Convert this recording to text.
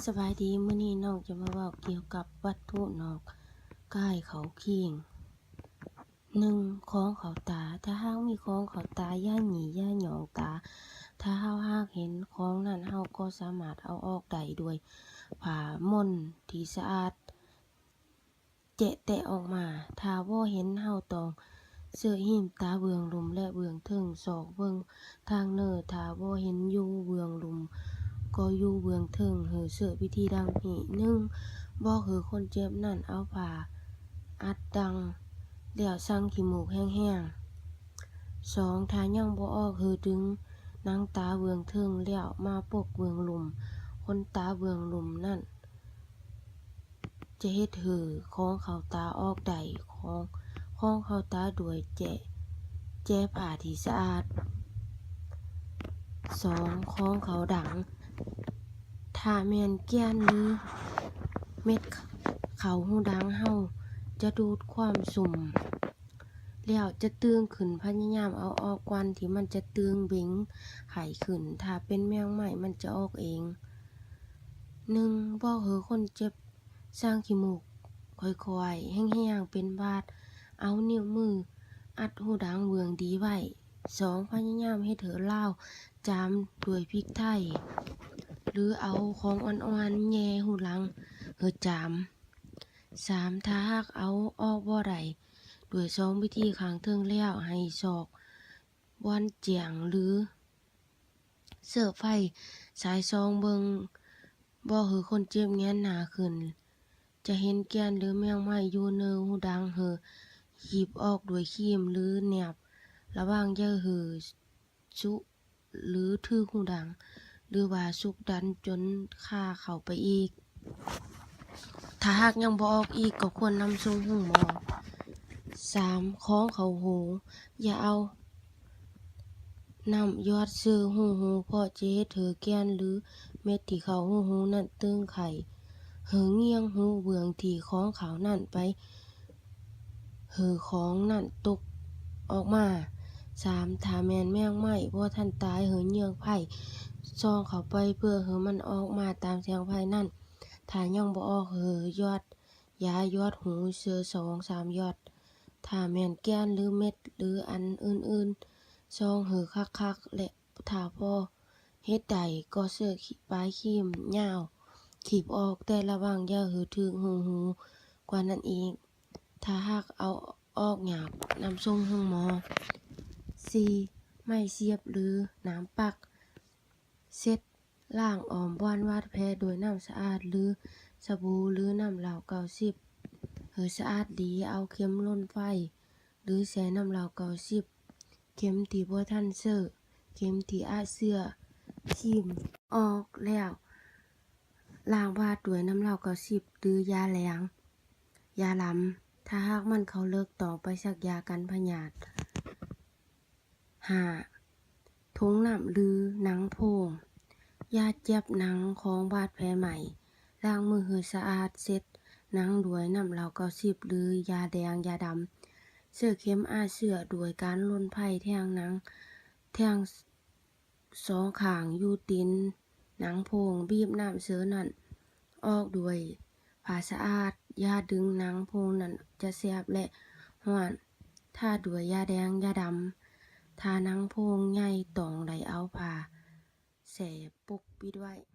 ສະບາຍດີ, ມື້ນີ້ນ້ອງຈະມາເວົ້າກ່ຽວກັບວັດຖຸນອກກາຍເຂົ້າຄີງ. ໜຶ່ງ, ຂອງເຂົ້າຕາ. ຖ້າຫາກມີຂອງເຂົ້າຕາ, ຢ່າຫຢີຢ່າຫຍ້ອງຕາ. ຖ້າເຮົາຫາກເຫັນຂອງນັ້ນ, ເຮົາກໍສາມາດເອົາອອກໄດ້ດ້ວຍຜ້າມົນທີ່ສະອາດ. ແຈະແຕະອອກມາ. ຖ້າບໍ່ເຫັນ, ເຮົາຕ້ອງເຊາະຮີມຕາເບື້ອງລຸ່ມ ແລະ ເບື້ອງເທິງ, ຊອກເບິ່ງທາງເນີ. ຖ້າບໍ່ເຫັນຢູ່ເບື້ອງລຸ່ມ, ກໍຢູ່ເບື້ອງເທິງ. ເຮີເຊາະວິທີດັ່ງນີ້. ໜຶ່ງ, ບອກເຮີຄົນເຈັບນັ້ນເອົາຜ້າອັດດັງ ແລ້ວສັງຂີ້ມູກແຮງໆ. ສອງ, ຖ້າຍັງບໍ່ອອກ, ເຮີດຶງໜັງຕາເບື້ອງເທິງ ແລ້ວມາປົກເບື້ອງລຸ່ມ. ຂົນຕາເບື້ອງລຸ່ມນັ້ນ ຈະເຮັດໃຫ້ຂອງເຂົ້າຕາອອກໄດ້. ຂອງ, ຂອງເຂົ້າຕາດ້ວຍແຈະ, ແຈະຜ້າທີ່ສະອາດ. ສອງ, ຂອງເຂົ້າດັງ. ຖ້າແມ່ນແກ່ນ ຫຼື ເມັດເຂົ້າຫູດັງ, ເຮົາຈະດູດຄວາມຊຸ່ມ ແລ້ວຈະຕຶງຂຶ້ນ. ພະຍາຍາມເອົາອອກກ່ອນທີ່ມັນຈະຕຶງເບັງໄຂ້ຂຶ້ນ. ຖ້າເປັນແມງໄມ້, ມັນຈະອອກເອງ. ໜຶ່ງ, ບອກໃຫ້ຄົນເຈັບສັງຂີ້ມູກຄ່ອຍໆ ແຮງໆ ເປັນຫວັດ. ເອົານິ້ວມືອັດຫູດັງເບື້ອງດີໄວ້. ສອງ, ພະຍາຍາມເຮັດໃຫ້ລາວຈາມດ້ວຍພິກໄທ ຫຼື ເອົາຂອງອ່ອນໆແຍ່ຫູຫຼັງໃຫ້ຈາມ. ສາມ, ຖ້າຫາກເອົາອອກບໍ່ໄດ້ດ້ວຍສອງວິທີຂ້າງເທິງແລ້ວ, ໃຫ້ຊອກບ່ອນຈ້ຽງ ຫຼື ເສີບໄຟສາຍສ່ອງເບິ່ງ. ບອກໃຫ້ຄົນເຈັບແຫງນໜ້າຂຶ້ນ, ຈະເຫັນແກ່ນ ຫຼື ແມງໄມ້ຢູ່ເນີຫູດັງ. ເຮີຄີບອອກດ້ວຍຄີມ ຫຼື ແນບ. ລະວັງຢ່າໃຫ້ເຮີຊຸ ຫຼື ຖືຫູດັງ ຫຼືວ່າຊຸກດັນຈົນຄາເຂົ້າໄປອີກ. ຖ້າຫາກຍັງບໍ່ອອກອີກ, ກໍຄວນນຳສົ່ງໂຮງໝໍ. ສາມ, ຂອງເຂົ້າຫູ. ຢ່າເອົານ້ຳຢອດໃສ່ຮູຫູ, ເພາະຈະເຮັດໃຫ້ແກ່ນ ຫຼື ເມັດທີ່ເຂົ້າຫູນັ້ນຕຶງໄຂ້. ໃຫ້ງຽງຫູເບື້ອງທີ່ຂອງເຂົ້ານັ້ນໄປ ໃຫ້ຂອງນັ້ນຕົກອອກມາ. ສາມ, ຖ້າແມ່ນແມງໄມ້ບໍ່ທັນຕາຍ, ໃຫ້ເຍືອກໄຟສ່ອງເຂົ້າໄປເພື່ອໃຫ້ມັນອອກມາຕາມແສງໄຟນັ້ນ. ຖ້າຍັງບໍ່ອອກ, ໃຫ້ຢອດຢາຢອດຫູເທື່ອສອງສາມຢອດ. ຖ້າແມ່ນແກ່ນ ຫຼື ເມັດ ຫຼື ອັນອື່ນໆ, ສ່ອງໃຫ້ຄັກໆ ແລະ ຖ້າພໍເຮັດໄດ້, ກໍເຊາະປາຍຄີມຍາວຄີບອອກ, ແຕ່ລະວັງຢ່າໃຫ້ຖືກຮູຫູກວ່ານັ້ນອີກ. ຖ້າຫາກເອົາອອກຍາກ, ນຳສົ່ງໂຮງໝໍ. ສີ່, ໄມ້ສຽບ ຫຼື ໜາມປັກ. ເຊັດລ້າງອ້ອມບ່ອນບາດແຜດ້ວຍນ້ຳສະອາດ ຫຼື ສະບູ ຫຼື ນ້ຳເຫຼົ້າເກົ້າສິບ ໃຫ້ສະອາດດີ. ເອົາເຂັມລົນໄຟ ຫຼື ແຊ່ນ້ຳເຫຼົ້າເກົ້າສິບ, ເຂັມທີ່ບໍ່ທັນເຊາະ, ເຂັມທີ່ອາເຊື້ອ, ຄີມອອກແລ້ວ ລ້າງບາດດ້ວຍນ້ຳເຫຼົ້າເກົ້າສິບ ຫຼື ຢາແດງ, ຢາດຳ. ຖ້າຫາກມັນເຂົ້າເລິກ, ຕ້ອງໄປສັກຢາກັນພະຍາດ. ຫ້າ, ຖົງນ້ຳ ຫຼື ໜັງໂພງ. ຢ່າຈັບໜັງຂອງບາດແຜໄໝ້. ລ້າງມືໃຫ້ສະອາດ, ເຊັດໜັງດ້ວຍນ້ຳເຫຼົ້າເກົ້າສິບ ຫຼື ຢາແດງ, ຢາດຳ. ເຊື້ອເຂັມອາເຊື້ອດ້ວຍການລົນໄຟແທງໜັງ, ແທງສອງຂ້າງຢູ່ຕີນໜັງໂພງ. ບີບນ້ຳເຊື້ອນັ້ນອອກດ້ວຍຜ້າສະອາດ. ຢາດຶງໜັງໂພງນັ້ນຈະແສບ ແລະ ຮ້ອນ. ທາດ້ວຍຢາແດງ, ຢາດຳ. ຖ້າໜັງໂພງໃຫຍ່, ຕ້ອງໄດ້ເອົາຜ້າແຊ້ປົກປິດໄວ້.